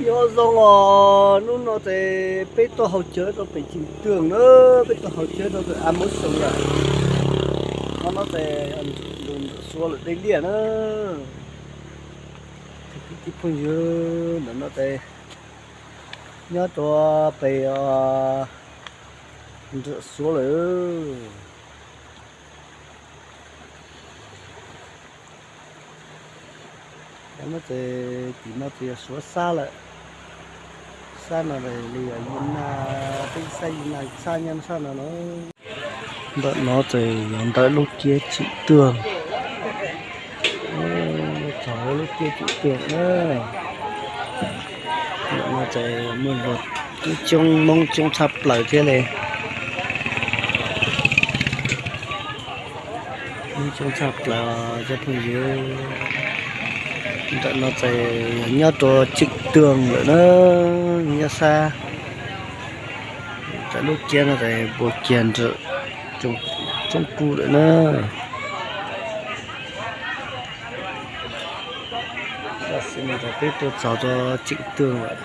Nyob zoo os, hnub no ces peb tuaj haus cawv rau pem Cim Twg na, peb tuaj haus cawv rau pem A Muab Xoom lawm. Hnub no ces Ntxawm Suav lawm dej liaj na. Kwv tij phooj ywg, ntawm no ces nyob rau pem Ntxawm Suav lawm. Tim no ces tim no ces yog Suav Xab lawm. Xab no li yog Yij Naj, peb Xab Yij Naj Xab nyob sab no na. Ntawm no ces yog ntawm lub kiab Cim Twg. Txog lub kiab Cim Twg na. Ntawm no ces muaj luag coob, Hmoob coob tshaj plaws thiab li. Hmoob coob tshaj plaws cov phooj ywg. Ntawm no ces yog nyob rau Cim Twg lawm na, nyob sab. Ntawm lub kiab no ces puas kiag nram Tsooj Pub lawm na. Tam sim no ces peb tuaj txog rau Cim Twg lawm.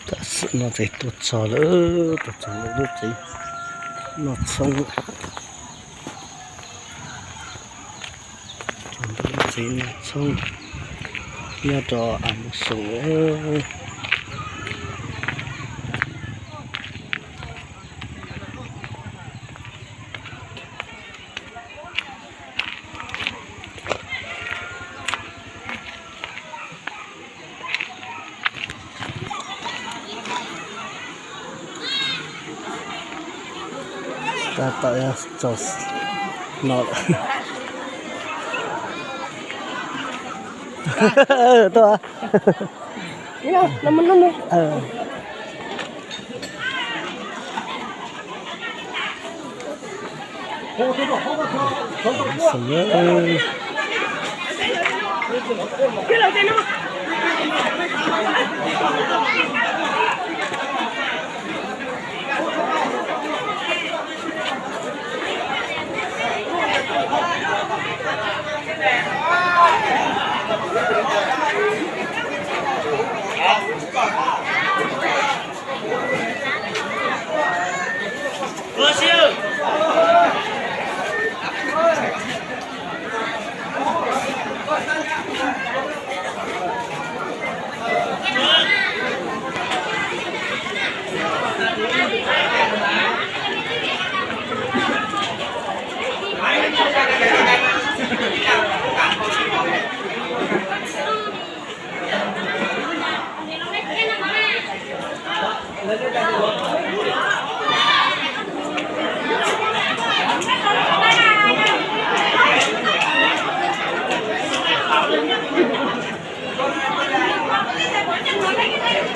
Tam sim no ces tuaj txog lawm, tuaj txog lawm lub tsev noj tshoob. Lub tsev noj tshoob nyob rau A Muab Xoom. Tab tom txog no lawm.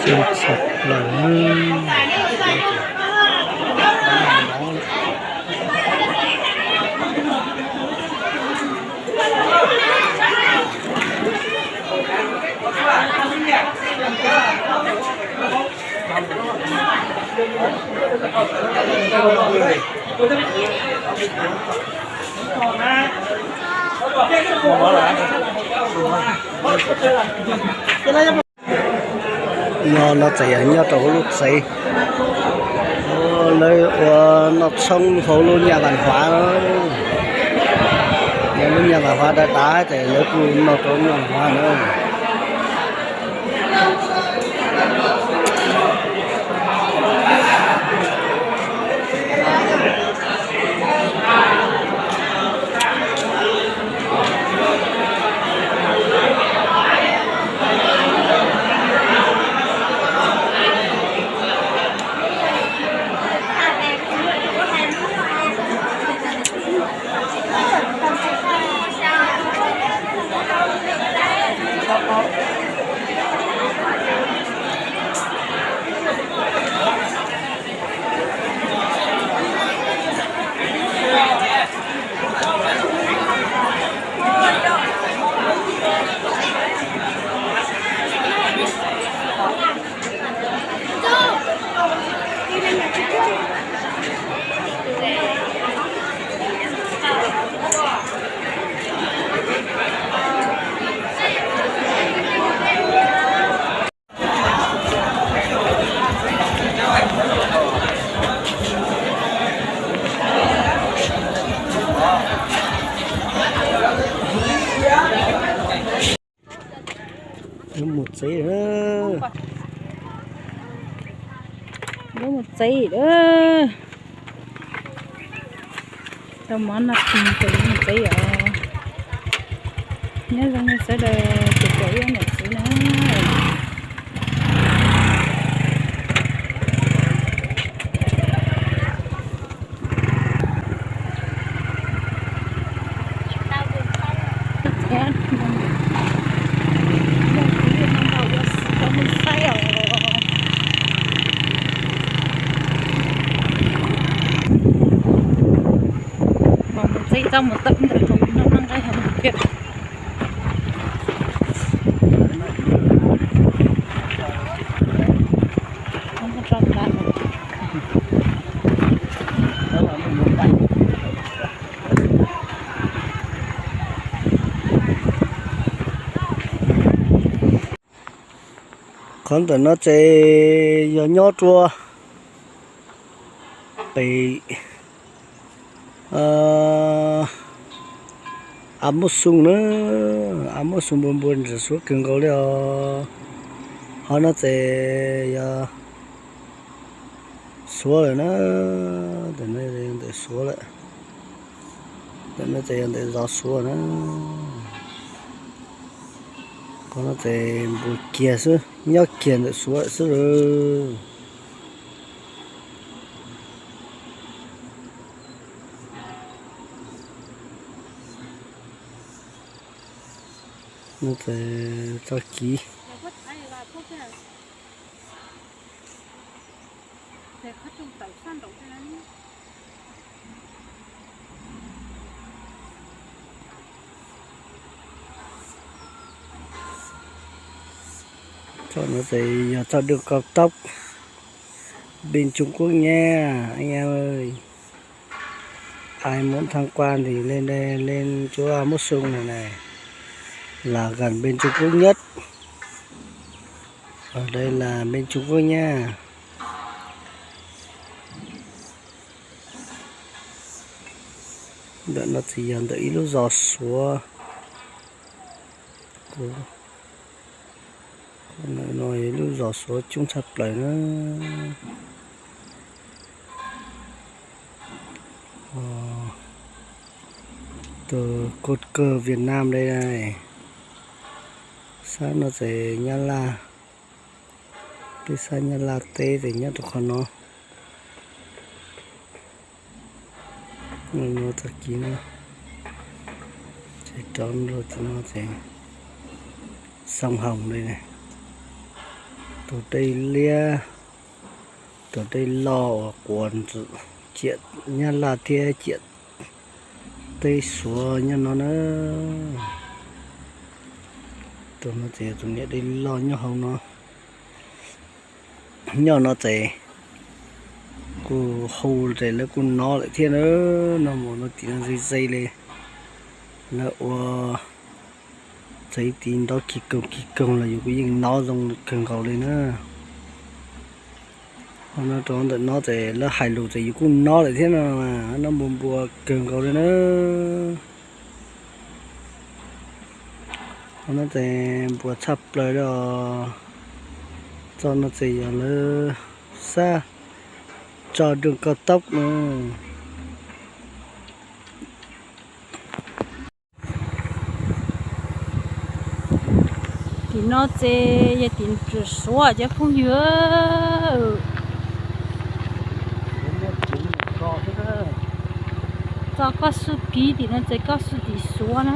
Tuaj. Txog plaws. No no txawm yog nyob rau hauv lub tsev. Lawv ua noj tshoob hauv lub nyaj Vam Huav. Yog lub nyaj Vam Huav dav dav ces lawv kuj noj rau nyaj Vam Huav na. Lub mus txeeb lawm. Tau mov no tus mus txeeb os. Nyob zoo nej sawv daws, tus pom ib niam txiv na. Txeeb txaj mus tawm ntawm no, no nqaij heev tiag. Qhov ntawm no ces yog nyob rua pem A Muab Xoo na, A Muab Xoo npua npua ntawm Suav kawg nkaus li os. Qhov no ces yog Suav lawm na, ntawm no ntawm Suav lawm, ntawm no ces yog ntawm zos Suav na. Qhov no ces npua kiag xwb, nyob kiag ntawm Suav xwb lawm. No ces txoj kev Txoj no ces yog txoj đường cao tốc bên Trung Quốc nha anh em ơi. Ai muốn tham quan thì lên đây, lên chỗ Mốt Sung này này, là gần bên Trung Quốc nhất. Ở đây là bên Trung Quốc nha. Ntawm no ces yog ntawm ib lub zos Suav. No yog lub zos Suav coob tshaj plaws na. Tus cột cờ Việt Nam đây này. Sab no ces Nyab Laj, peb sab Nyab Laj teb ces nyob rau qhov no. No txoj kev no, ces rov rau tim no ces sông Hồng đây này. Tus dej liab, tus dej loj uas quas ntxim ciam Nyab Laj thiab ciam teb Suav nyob no na. Tus no ces yog tus niam dej loj nyob hauv no. Nyob no ces kuj hu ces lawv kuj nov lawm thiab na. No mus no tim no ze ze li, lawv ua txawv ib tiv ntaub kis koog kis koog los yus kuj yeej nov zoo kawg nkaus li na. Ho no rau ntawm no ces lawv hais lus ces yus kuj nov lawm thiab no, nov npua npua kawg nkaus li na. Qhov no ces npua tshaj plaws li os. Txoj no ces yog lawv sab tso đường cao tốc no. Tim no ces yog tim Suav cov phooj ywg. Txoj koj xub kiv tim no ces koj xub tim Suav na.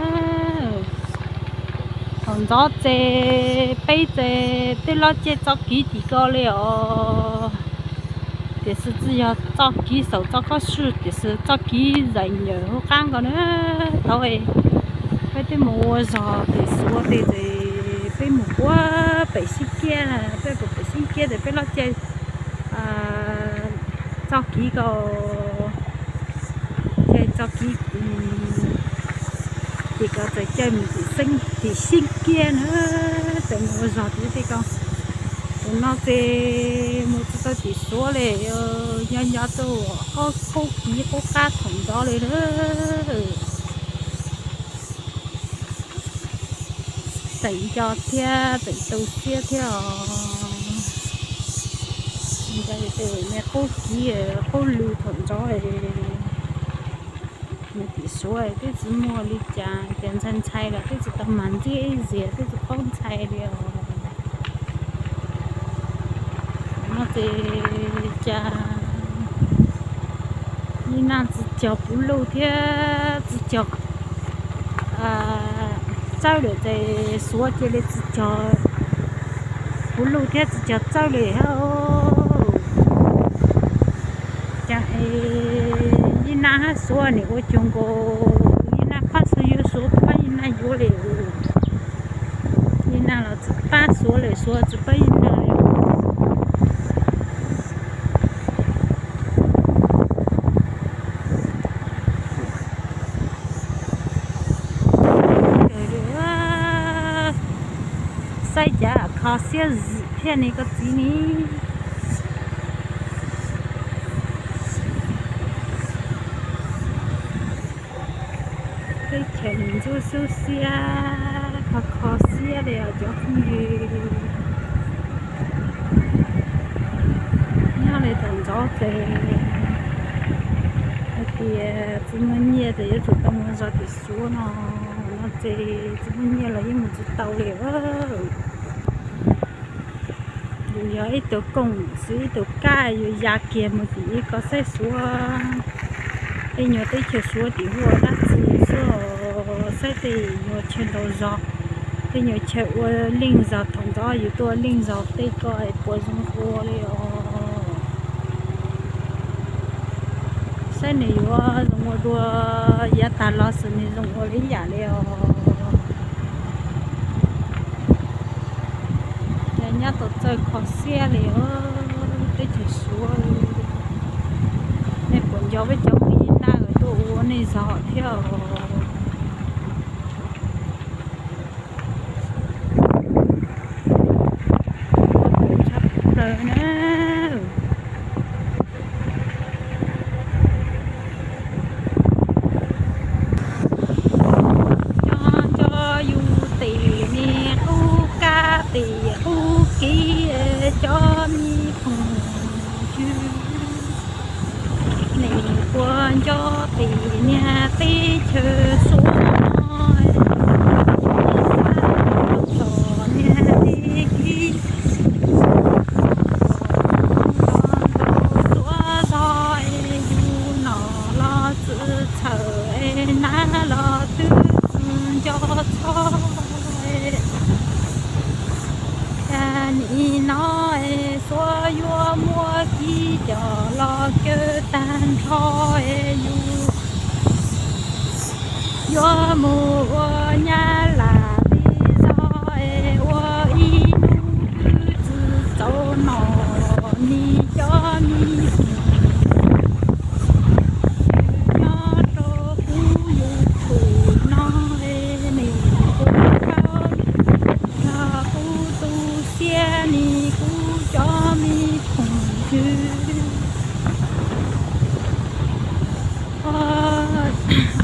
Thaum ntxov ces peb ces tej loj caij txoj kev tim ko li os. Tiam sis tsis yog txoj kev saum txoj koj xub, tiam sis txoj kev zais nyawm hauv qab nkaus na. Tau peb twb mus ua zog tim Suav tid ces peb mus puag pem Xib Kiab, peb puag pem Xib Kiab ces peb loj caij txoj kev ko, caij txoj kev tim ko txawm caij mus tim Xib Kiab na, txawm mus ua zog tim tej ko. Tus no ces mus txog tau tim Suav li, nyob nyob tau ob khaub kiv qub qab thaum ntxov li na. Tseem nco thiab tseem tu siab thiab os. Ntsia tes me qub kiv qub lw thaum ntxov, nws tim Suav twb tsis muaj li cas, ces ntshai ntshai los twb tsis tau mag ntxiab ib zaug, twb tsis paub ntshai li os. No ces cas ib nag tsis cog puv luj thiab tsis cog txawj lawm ces Suav cia li tsis cog puv luj thiab tsis cog txawj li thiab. Cas ib nag hab Suav nim ua cuag nkaus ib nag pab Suav yuav, Suav pab ib nag yuav li. Ib nag los tsis pab Suav li, Suav tsis pab ib nag li. Saib cas kho siab zwm thiab ne koj txiv ne. Teb chaws ntsuab xub xiab, kho kho siab li os cov phooj ywg. Nyob li thaum ntxov ces hais tias tsis muaj nyiaj ces yuav tsum tau mus zov tim Suav no, no ces tsis muaj nyiaj los yeej mus tsis tau li. Yus yog ib tug koom xwb ib tug kaj, yus ya kiag mus tim ib ko saib Suav, tej nyuag teb chaws Suav tim hu ua dab tsi xwb, saib tej nyuag chaw nraug zog, tej nyuag chaw ua leej zog. Thaum ntxov yus tuaj ua leej zog tej ko es puas zoo ua li os. Saib nws yuav zoo ua dua, yav tag los xwb nws zoo ua li yam li os. Yog nyob tau txawj kho siab li os, teb chaws Suav. Nej puas nco peb cov phooj ywg naj tuaj ua nej zog thiab os? Tshaj plaws na. Nco nco yus tim me qub kab tim qub kiv, cov me phooj ywg. Nws puas nco tim niag teb chaws Suav no, txog niag teb kiv Suav zog, yus nom los txwm txhawm, nab los twb tsis nco txog. Cas nim no Suav yuav muab kiv coj los kaw tag nrho, yus yuav mus ua nyab lam li zog, ua ib hnub twb tsis txaus nom. Nim cov me nyob rau kuv YouTube no, nim kuv rau yog kuv tu siab, nim kuv cov me phooj ywg.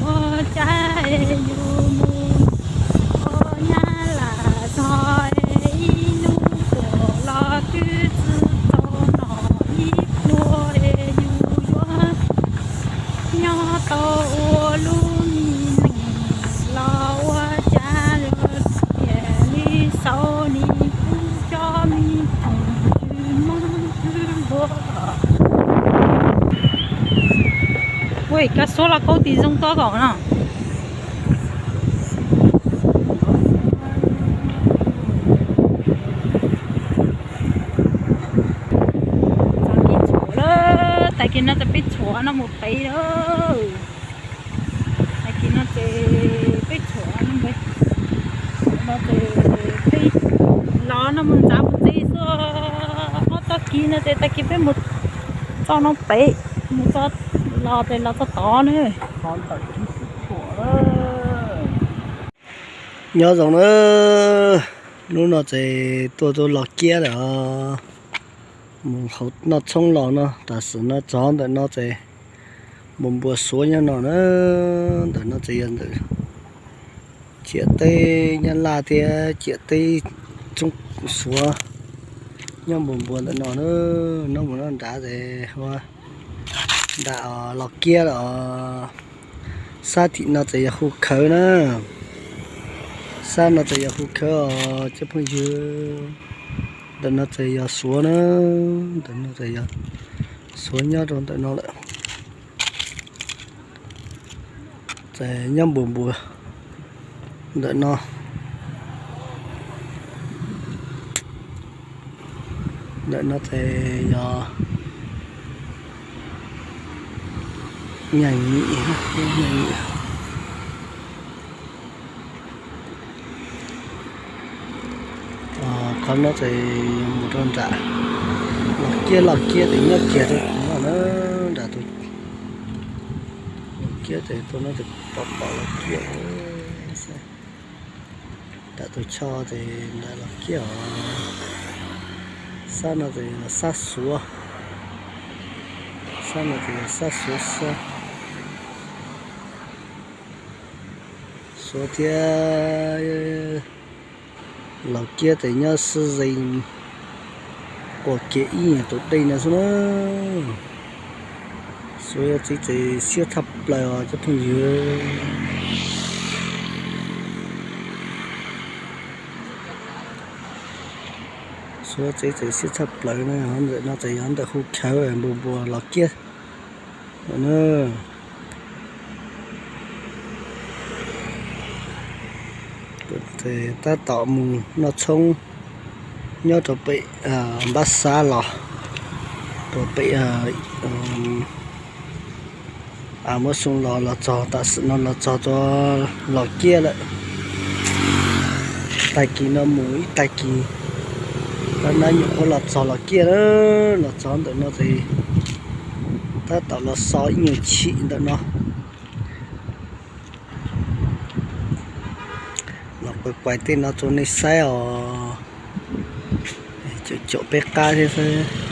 Ua cas yus mus ua nyab lam txog, ib hnub puas los twb tsis txaus nom, ib hnub yus yuav nyob tau ua lub me neej los ua cas yuav tiag li xaus, nim kuv cov me phooj ywg Hmoob ywg hluas. Ua kab suab los kaub tim zoo tuaj kom no. Tag kis no ces peb tshuav no mus pem lawm. Tag kis no ces peb tshuav no, no ces peb los no mus ntxav mus ntxiv xwb. Ob tag kis no ces tag kis peb mus txoj no pem, mus txoj los ces los txog tod ne. Nyob zoo na, hnub no ces tuaj tuaj los kiab lawm os. Mus hauv noj tshoob los no, tam sim no txog ntawm no ces mus npua suav nyob no na. Ntawm no ces yog ntawm ciam teb Nyab Laj thiab ciam teb tsob suav. Nyob npuas npuas ntawm no na, nyob npuas noj nrad ces hu ua nram Los Kiab los, sab tim no ces yog Hu Khawv na, sab no ces yog Hu Khawv os cov phooj ywg. Ntawm no ces yog Suav na, ntawm no ces yog Suav nyob rau ntawm no lawm. Ces nyob npuas npuas ntawm no, ntawm no ces yog Nyaim Nyim, Nyaim Nyim. Qhov no ces mus rau nram Los Kiab, Los Kiab ces nyob kiag rau no na, nram tus Los Kiab ces tuaj no ces pom pom Los Kiab. Nram tus choj ces nram Los Kiab os. Sab no ces sab Suav, sab no ces sab Suav, sab Suav thiab Los Kiab ces nyob sib ze, quas kiag ib nyuag tus dej no xwb na. Suav txiv tsev siab tshaj plaws os cov phooj ywg. Suav txiv tsev siab tshaj plaws na, ntawm no ces yog ntawm Hu Khawv npuas npuas Los Kiab na. Tab tom mus noj tshoob nyob rau pem Npab Xab los, rau pem muab xoo los, los txog tam sim no los txog rau Los Kiab lawm. Tag kis no mus ib tag kis, tab nab nyuam qhuav los txog Los Kiab na. Los txog ntawm no ces tab tom los so ib nyuag chim ntawm no. Los kuais kuais tej no rau nej saib os. Caum caum peb qab thiab xwb.